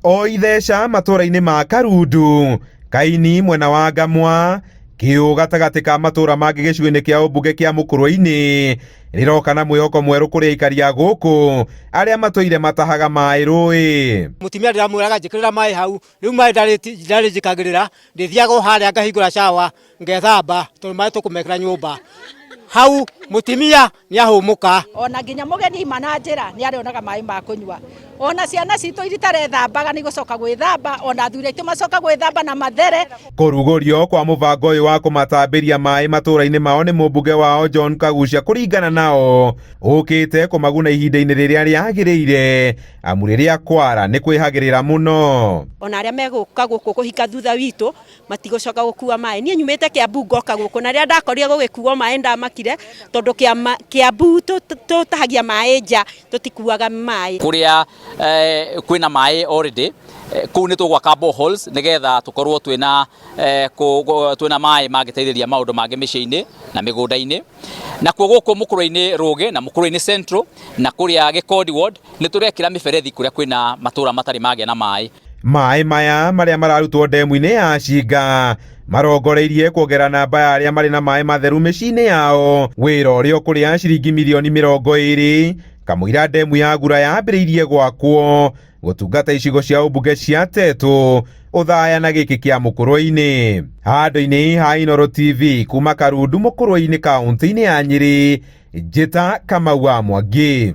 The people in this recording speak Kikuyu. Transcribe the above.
O itheca matũũra-inĩ ma Karundu, Kaini mwena wa Ngamwa, Kĩũ gatagatĩ ka matũũra mangĩ gĩcigo-inĩ kĩa ũmbunge kĩa Mũkũrwe-inĩ rĩroka na mwĩhoko mwerũ kũrĩ aikari a gũkũ arĩa matũire matahaga maĩ rũĩ. Mũtumia ndĩramwĩraga njĩkĩrĩra maĩ hau, rĩu maĩ ndarĩ njĩkagĩrĩra, ndĩthiaga o harĩa ngahingũra shower ngethamba tondũ maĩ tũkũmekĩra nyũmba. Hau mũtumia nĩ ahũmũka. Ona nginya mũgeni aima na njĩra nĩ arĩonaga maĩ ma kũnyua. Ona ciana citũ iria itarethambaga nĩ igũcoka gwĩthamba, ona athuri aitũ macoka gwĩthamba na mathere. Kũrugũrio kwa mũbango ũyũ wa kũmatambĩria maĩ matũũra-inĩ mao nĩ mũmbunge wao John Kagucia kũringana nao ũkĩte kũmaguna ihinda-inĩ rĩrĩa rĩagĩrĩire amu rĩrĩa kwara nĩ kwĩhagĩrĩra mũno. Ona arĩa megũka gũkũ kũhika thutha witũ matigũcoka gũkua maĩ. Niĩ nyumĩte Kiambu ngoka gũkũ na rĩrĩa ndakorire gũgĩkuo maĩ ndamakire tondũ Kiambu tũtahagia maĩ nja tũtikuaga maĩ. Kũrĩa kwĩna maĩ already kũu nĩ tũgwaka boreholes nĩgetha tũkorwo twĩna twĩna maĩ mangĩteithĩrĩria maũndũ mangĩ mĩciĩ-inĩ na mĩgũnda-inĩ. Nakuo gũkũ Mũkũrwe-inĩ Rũgĩ na Mũkũrwe-inĩ Central na kũrĩa Gĩkondi ward nĩ tũrekĩra mĩberethi kũrĩa kwĩna matũra matarĩ magĩa na maĩ. Maĩ maya marĩa mararutwo ndemu-inĩ ya Cinga marongoreirie kuongerera namba ya arĩa marĩ na maĩ matheru mĩciĩ-inĩ yao, wĩra ũrĩa ũkũrĩa ciringi mirioni 20 kamũira ndemu ya Gura yambĩrĩirie gwakwo gũtungata icigo cia ũmbunge cia Tetu, Othaya na gĩkĩ kĩa Mũkũrwe-inĩ. Handũ-inĩ ha Inooro TV kuma Karundu Mũkũrwe-inĩ kaũntĩ-inĩ ya Nyĩrĩ, Njĩta Kamau wa Mwangi.